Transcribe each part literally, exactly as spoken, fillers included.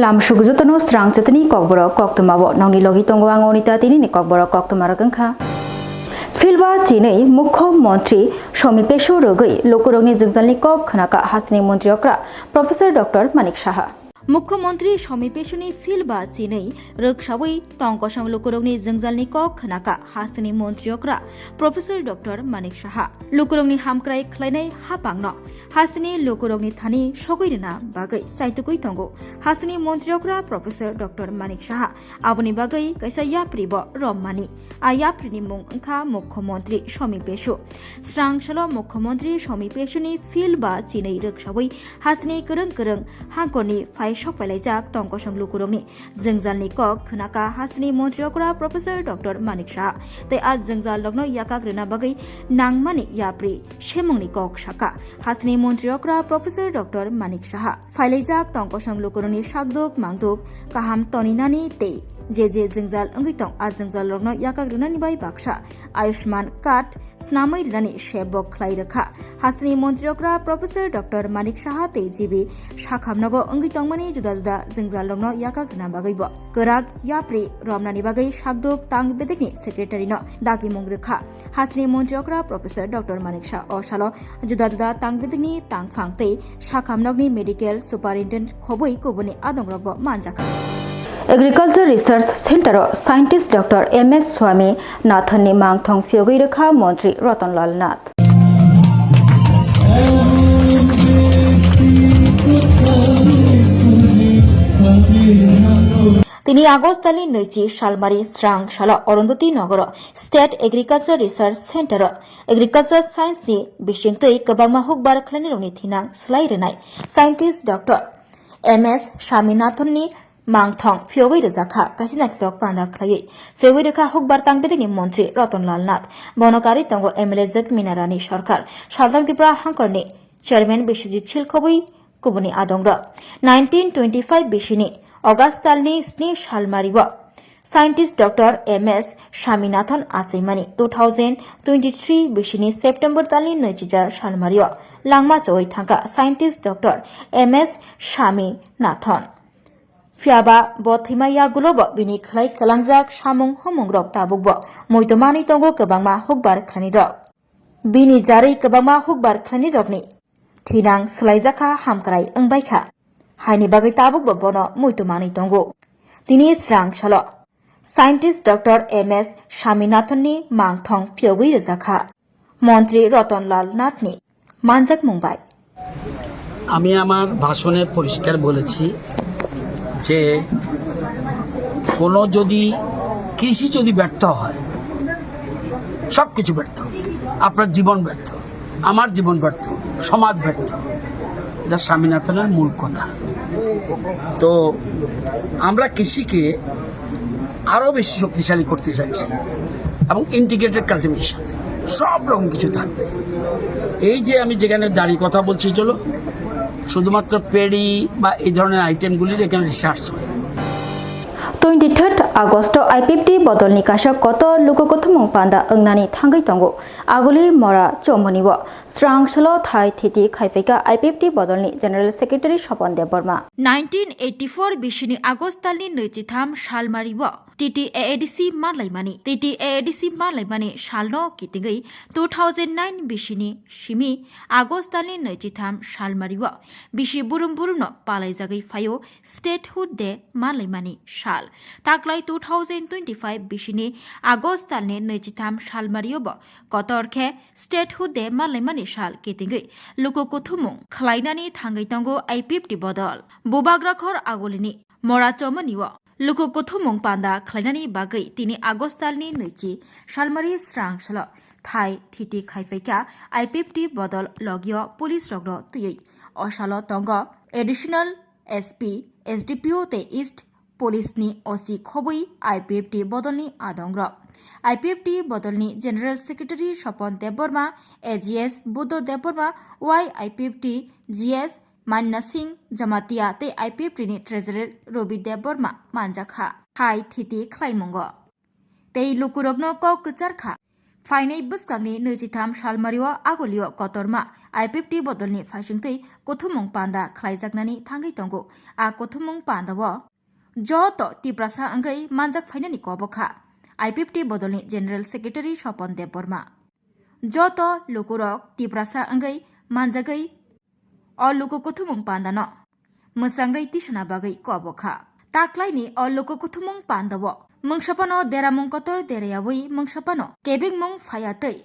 Lam sugu jotono srang chetini kokborok koktwma bo nongni logi tongo ang Onita tini ni kokborok koktwma rok wngkha. Philba chinwi Mukho Montri Somi Pesu rwgwi lukurokni jwngjalni kok khnaka hasteni montri okra Professor Doctor Manik Saha. Mukho Montri Somi Pesuni philba chinwi rwksawi tongkosong lukurokni jwngjalni kok khnaka hasteni montri okra Professor Doctor Manik Saha. Lukurokni hamkrai khlainai hapangno hasteni lukurokni thani sogwi rwna bagwi chaitugwi tongo. Hasteni montri okra Professor Doctor Manik Saha aboni bagwi kaisa yapri bo romnani. A yapri ni mung wngkha Mukho Montri Somi Pesu. Srang salo Mukho Montri Somi Pesuni philba chinwi rwksawi hasteni kwrwng kwrwng hangkorni phai sok phailaijak tongkosong lukurokni jwngjalni kok khnaka hasteni montri okra Professor Doctor Manik Saha tei a jwngjalrokno yakak rwna bagwi nangmani yapri semungni kok saka hasteni montri okra Professor Doctor Manik Saha. Phailaijak tongkosong lukurokni sakduk mangduk kaham toninani tei je je jwngjal wngwi tong a jwngjalrokno yakak rwnani bai baksa Ayushman card snamwi rwnani sebok khlai rwkha. Hasteni montri okra Professor Doctor Manik Saha tei G B sakhamnogo wngwi tongmani juda juda jwngjalrokno yakak rwna bagwibo kwrak yapri romnani bagwi sakduk tang bedekni secretary no dagimung rwkha. Hasteni montri okra Professor Doctor Manik Saha o salo juda juda tang bedekni tangphang tei sakhamnokni medical superintendent khobwi kubuni adongrokbo manjakha. Agriculture Research Center o scientist Doctor M S Swami Nathan ni mangthong phiyogwi rwkha Montri Ratan Lal Nath. Tini August talni naichi salmari srang salo Arundhati Nogoro State Agriculture Research Center o Agriculture Science ni bisingtwi kwbangma hukbar khlainai rokni thinang slai rwnai scientist Doctor M S Swaminathan ni mangthong phiyogwi rwjakha kaisa naithotok panda khlaiwi. Phiyogwi rwkha hukbar tang bedekni montri Ratan Lal Nath. Bono karwi tongo M L A Jagmina Rani Sarkar, Sajang Tripura hangkorni chairman Biswajit Silkhobwi kubuni adongrok. Nineteen twenty-five bisini August talni sni salmario scientist Doctor M S Swaminathan achaimani. Two thousand twenty-three bisini September talni naichijar salmario langma chawai thangkha scientist Doctor M S Swaminathan. Phiyaba bo thwima yagulobo bini khlai kwlangjak samung homungrok tabukbo muitu manwi tongo kwbangma hukbar khlainirok. Bini jarwi kwbangma hukbar khlainairokni thinang swlaijakha, hamkrai wngbaikha. Haini bagwi tabukbo bono muitu manwi tongo. Tini srang salo scientist Doctor M S Swaminathan ni mangthong phiyogwi rwjakha. Montri Ratan Lal Nath ni manjakmung bai. আমি আমার ভাষণে পরিষ্কার বলেছি যে কোনো যদি কৃষি যদি ব্যর্থ হয়, সব কিছু ব্যর্থ, আপনার জীবন ব্যর্থ, আমার জীবন ব্যর্থ, সমাজ ব্যর্থ। এটা স্বামীনাথনের মূল কথা। তো আমরা কৃষিকে আরো বেশি শক্তিশালী করতে চাচ্ছি এবং ইন্টিগ্রেটেড কাল্টিভেশন, সব রকম কিছু থাকবে। এই যে আমি যেখানে দাঁড়িয়ে কথা বলছি, চলো শুধুমাত্র পেডি বা এই ধরনের আইটেমগুলির এখানে রিসার্চ হয়। Twenty third August o I P F T bodolni kaisa kotor luku kuthumung panda wngnani thangwi tongo. Aguli mora chomoni o srang salo thai thiti khaipaikha I P F T bodolni General Secretary Sopon Debbarma. Nineteen eighty-four bisini August talni naichitham salmario T T A A D C manlaimani. T T A A D C manlaimani salno kitingwi two thousand nine bisini simi August talni naichitham salmario bisi burum burumno palaijagwi phaio Statehood Day manlaimani sal. Taklai two thousand twenty-five bisini August talni naichitham salmario bo kotor khe Statehood Day manlaimani sal kitingwi luku kuthumung khlainani thangwi tongo I P F T bodol. Bubagra khor agulini mora chomani o luku kuthumung panda khlainani bagwi tini August talni naichi salmari srang salo thai thiti khaipaikha I P F T bodol logio police rokno twiwi. O salo tongo Additional S P, S D P O tei East Police ni O C khobwi I P F T bodolni adongrok. I P F T bodolni General Secretary Sopon Debbarma, A G S Buddho Debbarma, Y I P F T G S Manna Singh Jamatia tei I P F T ni Treasurer Robi Debbarma manjakha hai thiti khlaimungo. Tei lukurokno kok kwcharkha. Phainai bwskangni nwichitham salmario Agulio kotorma I P F T bodolni phaisingtwi kuthumung panda khlaijaknani thangwi tongo. A kuthumung pandao joto Tiprasa wngwi manjak phainani kobo kha I P F T bodolni General Secretary Sopon Debbarma. Joto lukurok Tiprasa wngwi manjagwi o luku kuthumung pandano mwsangrwi tisana bagwi kobo kha. Taklaini o luku kuthumung pandao mungsa phano deramung kotor derayawi mungsa phano kebengmung phaya tei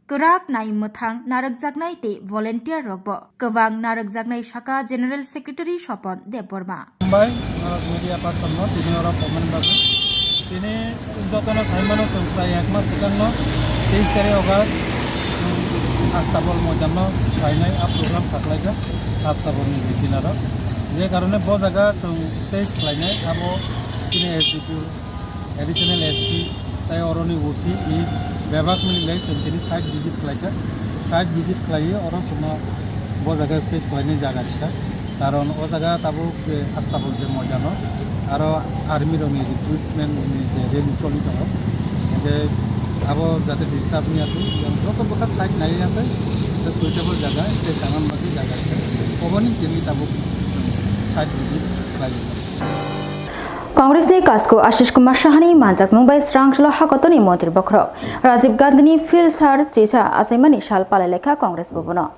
kwrak nai mwthang narwkjaknai tei volunteer rokbo kwbang narwkjaknai, sakha General Secretary Sopon Debbarma. Hambai, norok media person no tini oro comment bagwi. Tini jotono saimano chwng prai ek mas swkangno teis tarik August, chwng Astabol moidanno sainai a program saklaijak Astabolni je kinaro. Je karone bo jaga chwng stage khlainai abo tini S D P, Additional S P, tai oroni O C, e bebak mililai chwng tini site visit khlaijak. Site visit khlaiwi oro chwngno bo jaga stage khlainai jaga rikha. Karon o jaga tabuk je Astabol je moidano aro army rokni recruitment ni je rally choli tongo. Hingke abo jate disturb wngya twi, yang joto bwkha side naiya twi, suitable jaga, tei tangna bagwi jaga. Oboni tini tabuk side visit khlai. Congress ni kasku Ashish Kumar Saha ni manjakmung bai srangchalo hakotoni montri bokhorok Rajiv Gandhi ni field sar chisa achaimani sal palai lekha Congress bobono.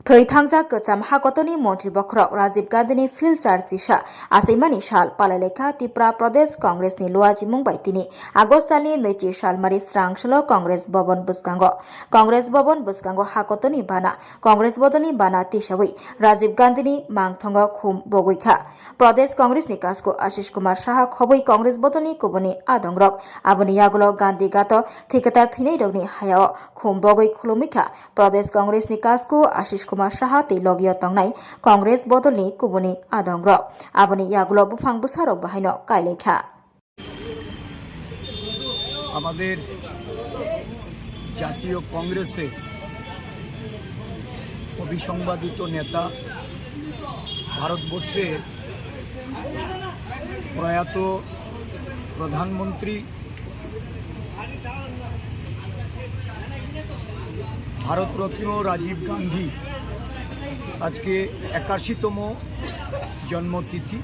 Thwi thangjak kwcham hakotoni montri bokhorok Rajiv Gandhi ni field sar chisa achaimani sal palai lekha Tripura Pradesh Congress ni luachimung bai tini August talni nwichi salmari srangchalo Congress Bhavan bwskango. Congress Bhavan bwskango hakotoni bana Congress bodolni bana tisawi Rajiv Gandhini mangthongo khum bogwi kha. Pradesh Congress ni kasku Ashish Kumar Saha khobwi Congress bodolni kubuni adongrok. Aboni yagulo Gandhi Ghato thikata thwinairokni hayao khum bogwi khulumwi kha Pradesh Congress ni kasku Ashish Kumar Saha tei logio tongnai Congress bodolni kubuni adongrok. Aboni yagulo buphang bwsarok bahaino kailai kha. আমাদের জাতীয় কংগ্রেসে অবিসংবাদিত নেতা, ভারতবর্ষে প্রয়াত প্রধানমন্ত্রী, ভারতরত্ন রাজীব গান্ধী আজকে একাশিতম জন্মতিথি।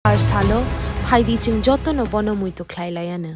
Ar salo, phaidi chwng jotono bono muitu khlai lai anw.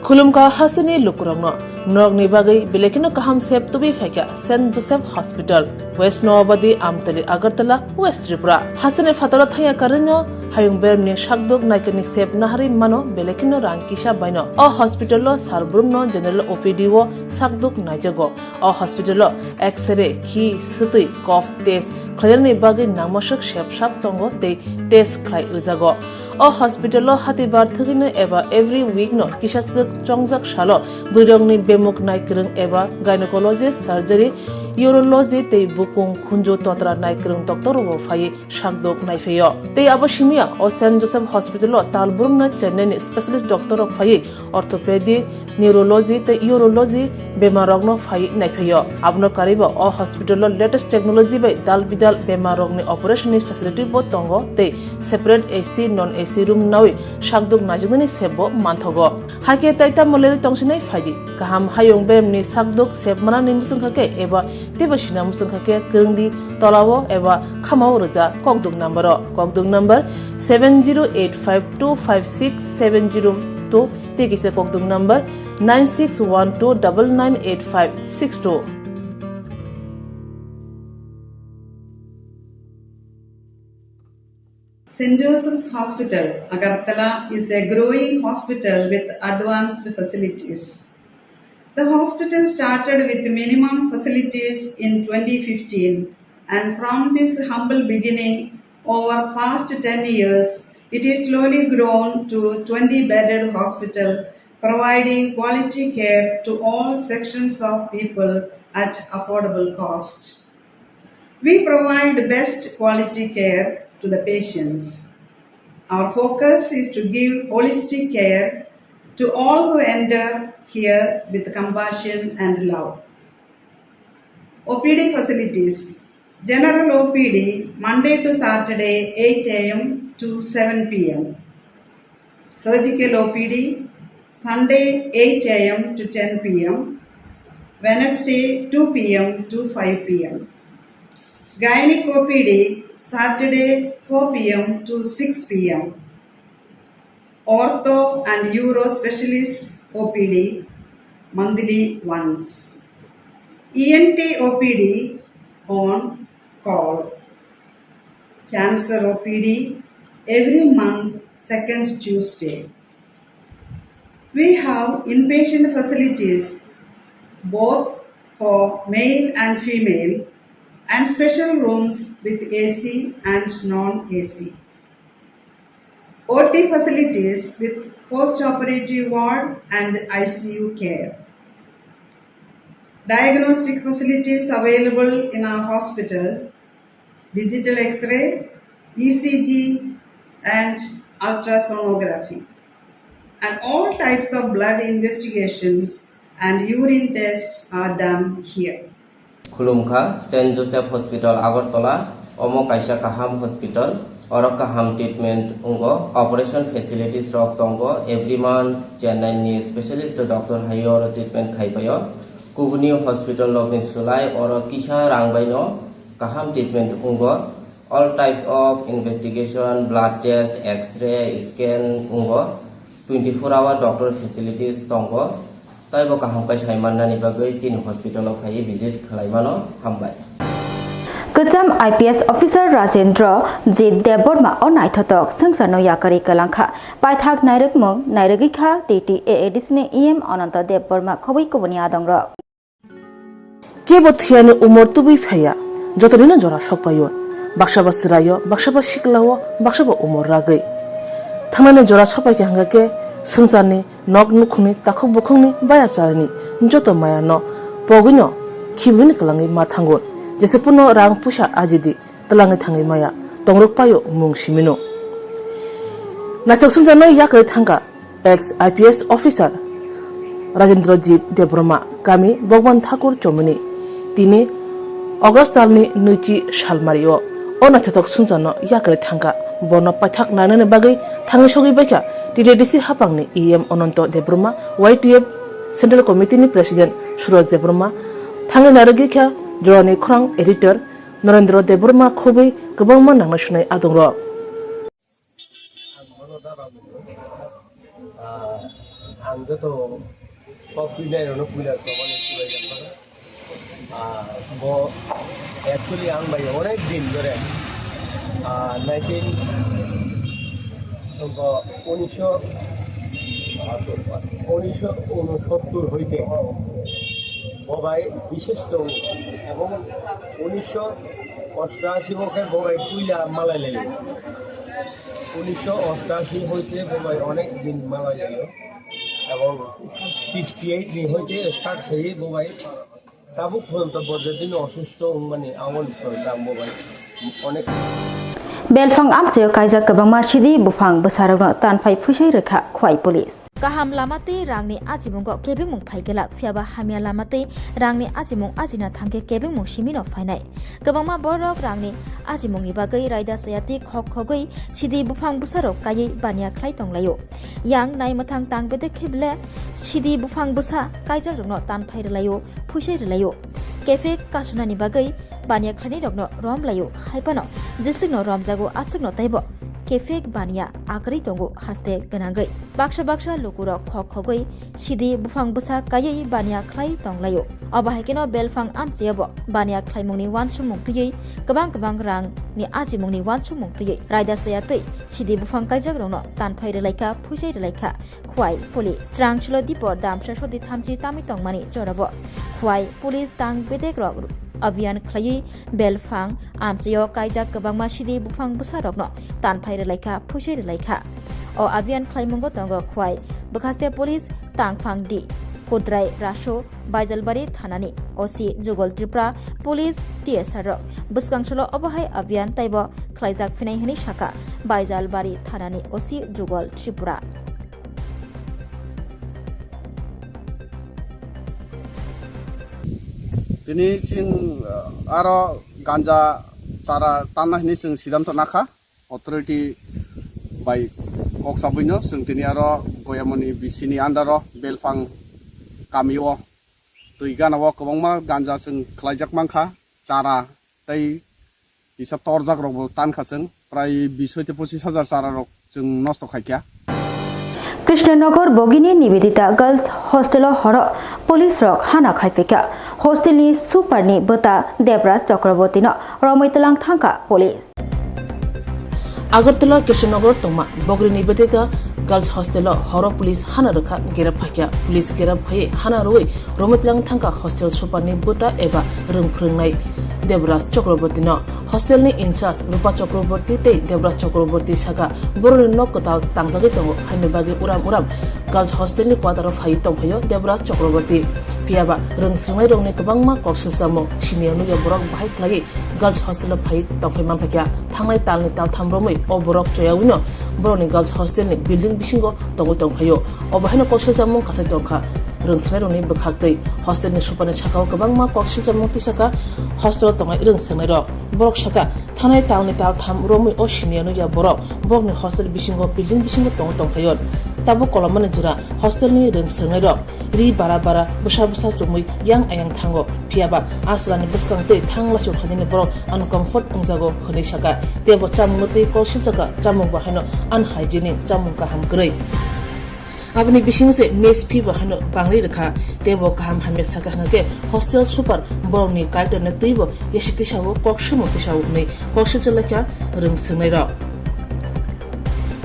Khulumkha hasteni lukurokno, norokni bagwi belai kheno kaham sep tubui phaikha Saint Joseph Hospital, West Noabadi, Amtali, Agartala, West Tripura. Hasteni phataro thangya karwino hayung beremni sakduk naikani sep naharwi mano belai kheno rang kisa baino. O hospital-o sar brumno general O P D-o sakduk naijago. O hospital-o X-ray, khi, swtwi, cough test khlainani bagwi nangmaswk sep sak tongo tei test khlai rwjago. O hospital-o hatibar thwgwino eba every week-no kisaswk chongjak salo bwrwirokni bemuk naikwrwng eba gynecology, surgery, urology tei bukung khunju totra naikwrwng doctor-rokbo phaiwi sakdok naiphaio. Tei abo simiya o Saint Joseph Hospital-o tal brumno Chennai-ni specialist doctor-rok phaiwi orthopedic, neurology tei urology bemarrokno phaiwi naiphaio. Abono karwibo o hospital-o latest technology bai dal bidal bemarrokni operation-ni facility-bo tongo tei separate A C, non-A C room nawi sakdok naijaknani sepbo manthogo. Hakhe tai tamo lerwi tongsinai phaidi. Kaham hayung beremni sakdok sep manani muchungkha khe eba teibo sina muchungkha khe kwrwngdi tolao eba khamao rwja kokduk number-o. Kokduk number seven zero eight five two five six seven zero two tei kisa kokduk number nine six one two double nine eight five six two. Saint Joseph's Hospital, Agartala is a growing hospital with advanced facilities. The hospital started with minimum facilities in twenty fifteen, and from this humble beginning, over past ten years, it is slowly grown to twenty bedded hospital, providing quality care to all sections of people at affordable cost. We provide best quality care to the patients. Our focus is to give holistic care to all who enter here with compassion and love. O P D facilities. General O P D, Monday to Saturday, eight A M to seven P M. Surgical O P D, Sunday, eight A M to ten P M, Wednesday, two P M to five P M. Gynec O P D, Saturday, four P M to six P M. Ortho and Uro Specialist O P D, monthly once. E N T O P D on call. Cancer O P D every month, second Tuesday. We have inpatient facilities both for male and female and special rooms with A C and non-A C. O T facilities with post-operative ward and I C U care. Diagnostic facilities available in our hospital, digital X-ray, E C G, and ultrasonography. And all types of blood investigations and urine tests are done here. Khulumkha, Saint Joseph Hospital, Agartala, omo kaisa kaham hospital, oro kaham treatment wngo, operation facilities rok tongo, every month Chennai ni specialist doctor hai oro treatment khai paio. Kubuni hospital rokni slai oro kisa rang baino kaham treatment wngo. All types of investigation, blood test, X-ray, scan wngo. Twenty-four hour doctor facilities tongo. Taibo kaham khe sai mannani bagwi chini hospital o phaiwi visit khlai mano. Hambai. Kwcham I P S officer Rajendra Jit Debbarma o naithotok swngcharno yakarwi kwlangkha. Paithak nairwkmung nairwgwi kha T T A A D C ni E M Ananta Debbarma khobwi kubuni adongrok. Kebo thwiyani umor tubui phaiya, jotonino jora sokpaio. Baksa ba chwraio, baksa ba siklao, baksa ba umor ragwi. Thangnani jora sopaikha hwnkha khe swngcharni nok nukhungni takhuk bukhukni baya charaini joto mayano pogwino khibiwini kwlangwi ma thango. Jese puno rang puisa ajidi twlangwi thangwi maya, tongrok paio mung simino. Naithok swngcharno yakarwi thangkha ex I P S officer Rajendra Jit Debbarma, kami Bhagwan Thakur Chomini. Tini August talni nwichi salmario o naithothok sungchano yakarwi thangkha. Bono paithak nainani bagwi thangwi sogwi baikha T T D C haphangni E M Ananto Debbarma, Y T F Central Committee ni President Suraj Debbarma, thangwi narwgwi kha jorani khorang editor Narendra Debbarma khobwi kwbangma nangnai sunai adongrok. Ah, ang joto kok twi nairokno puila chobani chulai jak mano. Ah, bo actually ang bai onek din dhore, ah, nineteen, tongkha unisho, unisho unosottor hoite bo bai bishesh tong, ebong unisho ostashi bo khe bo bai puila malai lai. Unisho ostashi hoite bo bai onek din malai lai. Ebong sixty eight ni hoite start khaiwi bo bai tabuk porjonto bo jedin osusto wngmani aboni porjonto ang bo bai onek. Belphang amchaio kaijak kwbangma sidi buphang bwsarokno tanphai phuisai rwkha Khwai police. Kaham lama tei rangni ajimungo kebengmung phai glak, phiyaba hamya lama tei rangni ajimung ajina thangkhe kebengmung simino phainai. Kwbangma borok rangni ajimungni bagwi raida chaya tei khok khogwi sidi buphang bwsarok kaiwi baniya khlai tonglaio. Yang naimwthang tang bedek khe ble sidi buphang bwsa kaijakrokno tanphai rwlaio, phuisai rwlaio. Kefek kasunani bagwi baniya khlainairokno romlaio, hai phano jeswkno romjago aswkno teibo kefek baniya akwrwi tongo haste gwnangwi. Baksa baksa lukurok khok khogwi sidi buphang bwsa kaiwi baniya khlai tonglaio. Obo hai kheno belphang amchaiobo baniya khlaimungni uansukmung twiwi kwbang kwbang rangni ajimungni uansukmung twiwi raida chaya twi sidi buphang kaijakrokno tanphai rwlaikha, phuisai rwlaikha Khwai police. Srangchulo dipo damsra sodi thamchi tamwi tongmani jorabo Khwai police tang bedekrok abhiyan khlaiwi belphang amchaio kaijak kwbangma sidi buphang bwsarokno tanphai rwlaikha, phuisai rwlaikha. O abhiyan khlaimungo tongo Khwai bwkhaste police tangphang di, Kudrai Raso, Baijalbari thanani O C Jugal Tripura, police T S R rok. Bwskang solo obo hai abhiyan teibo khlaijak phinai hwnwi sakha Baijalbari thanani O C Jugal Tripura. Tini chwng, uh, aro ganja chara tanna hwnwi chwng sidanto nakha. Authority bai kok sabwino chwng tini aro Goyamoni B C ni under o Belphang kami o twi gana o kwbangma ganja chwng khlaijak mankha, chara tei kisa torjak rokbo tankha chwng, prai bis hoite pochis hajar chara rok chwng nosto khaikha. Krishnanagar Bogini Nivedita Girls Hostel o horo police rok hana khaiphikha. Hostel ni super ni bwta Debra Chakraborty no romwi tlang thangkha police. Agartala Krishnanagar tongma Bogini Nivedita Girls Hostel o horo police hana rwkha, gerep phaikha. Police gerep phaiwi hana rwui romwi tlang thangkha hostel super ni bwta eba rwng phrwngnai Debra Chakraborty no. Hostel ni in charge Rupa Chakraborty tei Debra Chakraborty saka, boroni nok kwtal tangjagwi tongo, haini bagwi uram uram girls hostel ni quarter o phaiwi tongphaio Debra Chakraborty. Phiyaba rwng swrwngnairokni kwbangma kok silchamung siniya nukya borok bahai khlaiwi girls hostel o phaiwi tongphai manphaikha. Thangnai talni taltham romwi o borok choyawino borokni girls hostel ni building bisingo tongwi tongphaio. Obo haino kok silchamung kasai tongkha rwng swrwngnairokni bwkhaktwi. Hostel ni super ni sakao kwbangma kok silchamung tisakha hostel o tongnai rwng swrwngnairok. Borok sakha, thanai talni taltham romwi o siniya nukya borok borokni hostel bisingo building bisingo tongwi tongphaio. Tabuk kolomani jora hostel ni rwng swrwngnairok ri bara bara bwsa bwsa chumui yang ayang thango. Phiyaba asrani bwskang tei thang laso khainani borok uncomfort wngjago hwnwi sakha. Teibo chamungno tei kok silchakha, chamung bo haino unhygienic, chamung kaham kwrwi. Aboni bising se mess fee bo hano bangwi rwkha, teibo kaham hamya sakha hwnkhe hostel super borokni kaitorno twibo yasi tisao kok sumo tisao hwnwi kok silchalaikha rwng swrwngnairok.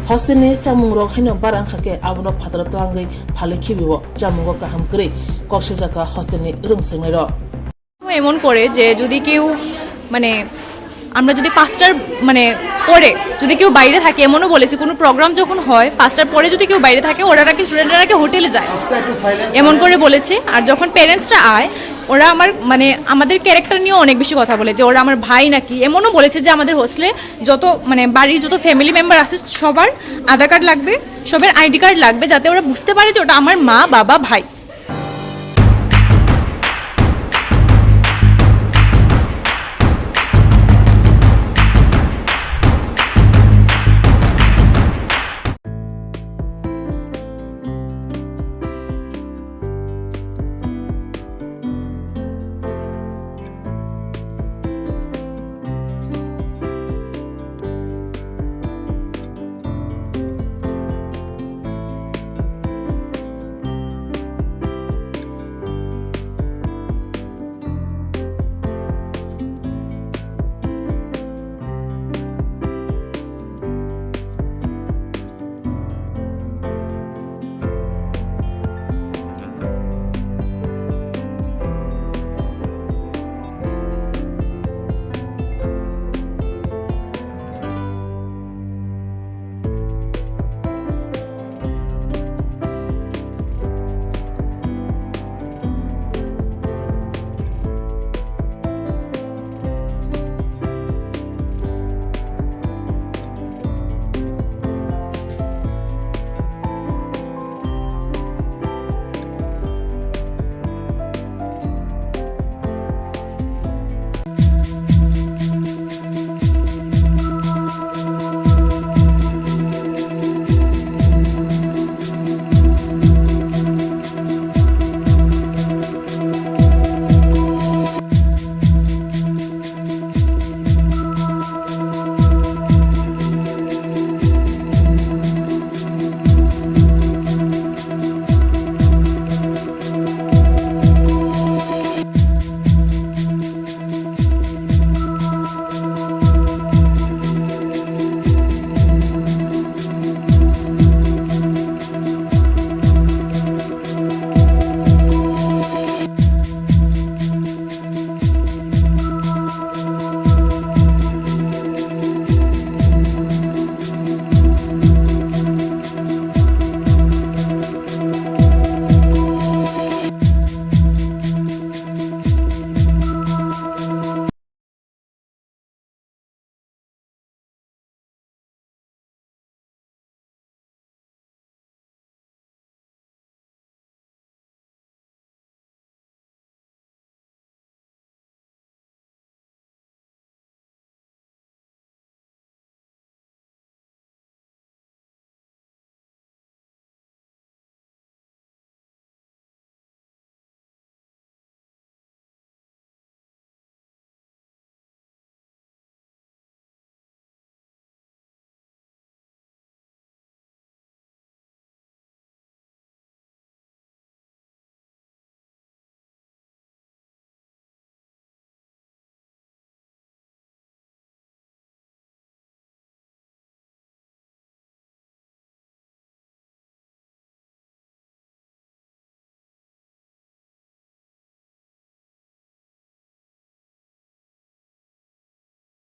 Hostelni chamungrok haino bara wngkha khe abono phataro twlangwi phalwi khibio chamungo kaham kwrwi kok silchakha hostelni rwng swrwngnairok. এমন করে যে যদি কেউ, মানে, আমরা যদি পাঁচটার, মানে, পরে যদি কেউ বাইরে থাকে, এমনও বলেছে কোনো প্রোগ্রাম যখন হয় পাঁচটার পরে যদি কেউ বাইরে থাকে, ওরা নাকি, স্টুডেন্টরা নাকি হোটেলে যায়। এমন করে বলেছে। আর যখন প্যারেন্টসরা আয়, ওরা আমার, মানে, আমাদের ক্যারেক্টার নিয়েও অনেক বেশি কথা বলে যে ওরা আমার ভাই নাকি। এমনও বলেছে যে আমাদের হোস্টেলে যত, মানে, বাড়ির যত ফ্যামিলি মেম্বার আছে, সবার আধার কার্ড লাগবে, সবার আইডি কার্ড লাগবে, যাতে ওরা বুঝতে পারে যে ওটা আমার মা, বাবা, ভাই।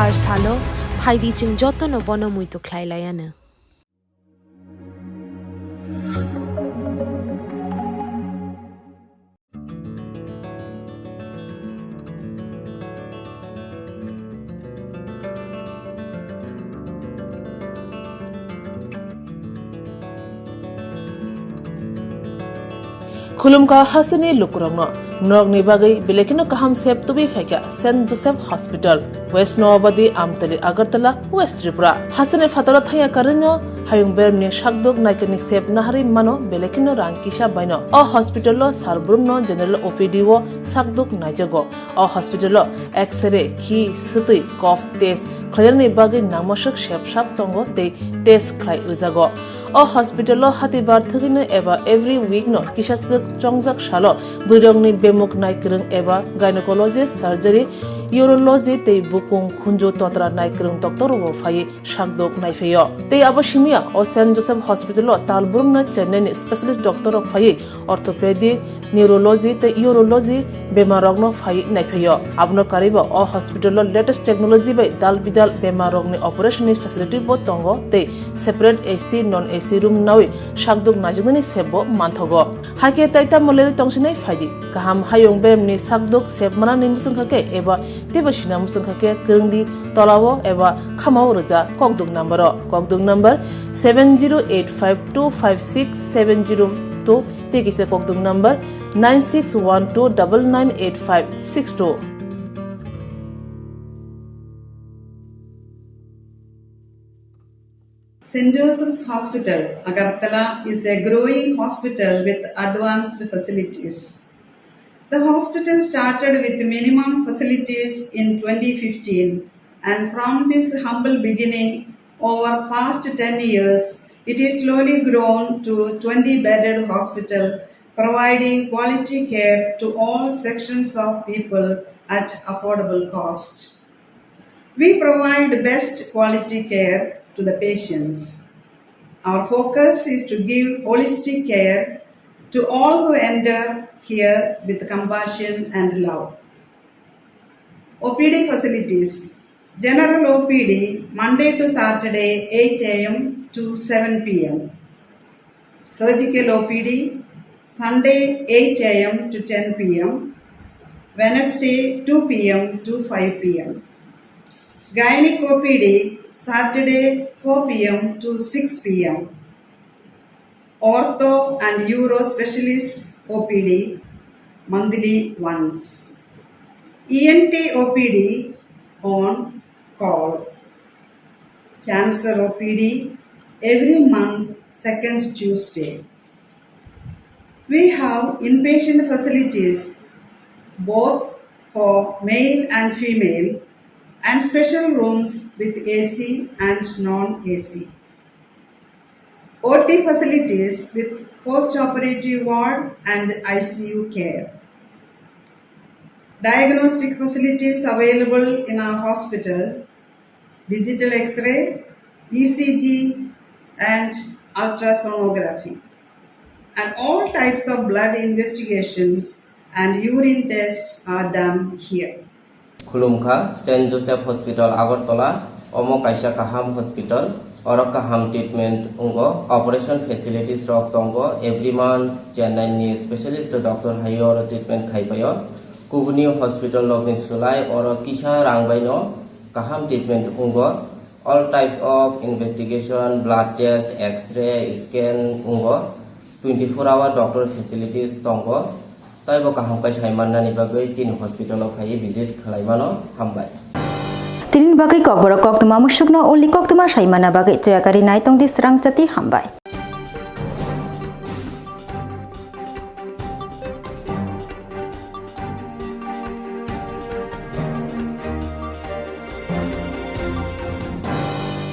Ar salo, phaidi chwng jotono bono muitu khlai laianw. Khulumkha hasteni lukurokno, norokni bagwi belai kheno kaham sep tubui phaikha Saint Joseph Hospital, West Noabadi, Amtali, Agartala, West Tripura. Hasteni phataro thangya karwino hayung beremni sakduk naikani sep naharwi mano belai kheno rang kisa baino. O hospital-o sar brumno general O P D-o sakduk naijago. O hospital-o X-ray, khi, swtwi, cough test khlainani bagwi nangmaswk sep sap tongo tei test khlai rwjago. O hospital-o hatibar thwgwino eba every week-no kisaswk chongjak salo bwrwirokni bemuk naikwrwng eba gynecology, surgery, urology tei bukung khunju totra naikwrwng doctor-rokbo phaiwi sakduk naiphaio. Tei abo simiya o Saint Joseph Hospital-o tal brumno Chennai-ni specialist doctor-rok phaiwi orthopedic, neurology tei urology bemarrokno phaiwi naiphaio. Abono karwibo o hospital-o latest technology bai dal bidal bemarrokni operation-ni facility-bo tongo tei separate A C, non A C room nawi sakduk naijaknani sepbo manthogo. Hakhe tai tamo lerwi tongsinai phaidi. Kaham hayung beremni sakduk sep manani muchungkha khe eba teibo sina muchungkha khe kwrwngdi tolao eba khamao rwja kokduk number-o. Kokduk number seven zero eight five two five six seven zero two tei kisa kokduk number nine six one two double nine eight five six two. Saint Joseph's Hospital, Agartala is a growing hospital with advanced facilities. The hospital started with minimum facilities in twenty fifteen, and from this humble beginning, over past ten years, it is slowly grown to twenty bedded hospital, providing quality care to all sections of people at affordable cost. We provide best quality care to the patients. Our focus is to give holistic care to all who enter here with compassion and love. O P D facilities. General O P D, Monday to Saturday, eight A M to seven P M. Surgical O P D, Sunday, eight A M to ten P M, Wednesday, two P M to five P M. Gynec O P D, Saturday, four P M to six P M. Ortho and Uro Specialist O P D, monthly once. E N T O P D on call. Cancer O P D every month, second Tuesday. We have inpatient facilities both for male and female and special rooms with A C and non-A C. O T facilities with post-operative ward and I C U care. Diagnostic facilities available in our hospital, digital X-ray, E C G, and ultrasonography. And all types of blood investigations and urine tests are done here. Khulumkha, Saint Joseph Hospital, Agartala, omo kaisa kaham hospital, oro kaham treatment wngo, operation facilities rok tongo, every month Chennai ni specialist doctor hai oro treatment khai paio. Kubuni hospital rokni swlai oro kisa rang bai no kaham treatment wngo. All types of investigation, blood test, X-ray, scan wngo. Twenty-four hour doctor facilities tongo. Taibo kaham khe sai mannani bagwi chini hospital o phaiwi visit khlai mano. Hambai. Tini bagwi kokborok koktwma musukno uli koktwma sai manna bagwi choyakari nai tongdi swrang chati hambai.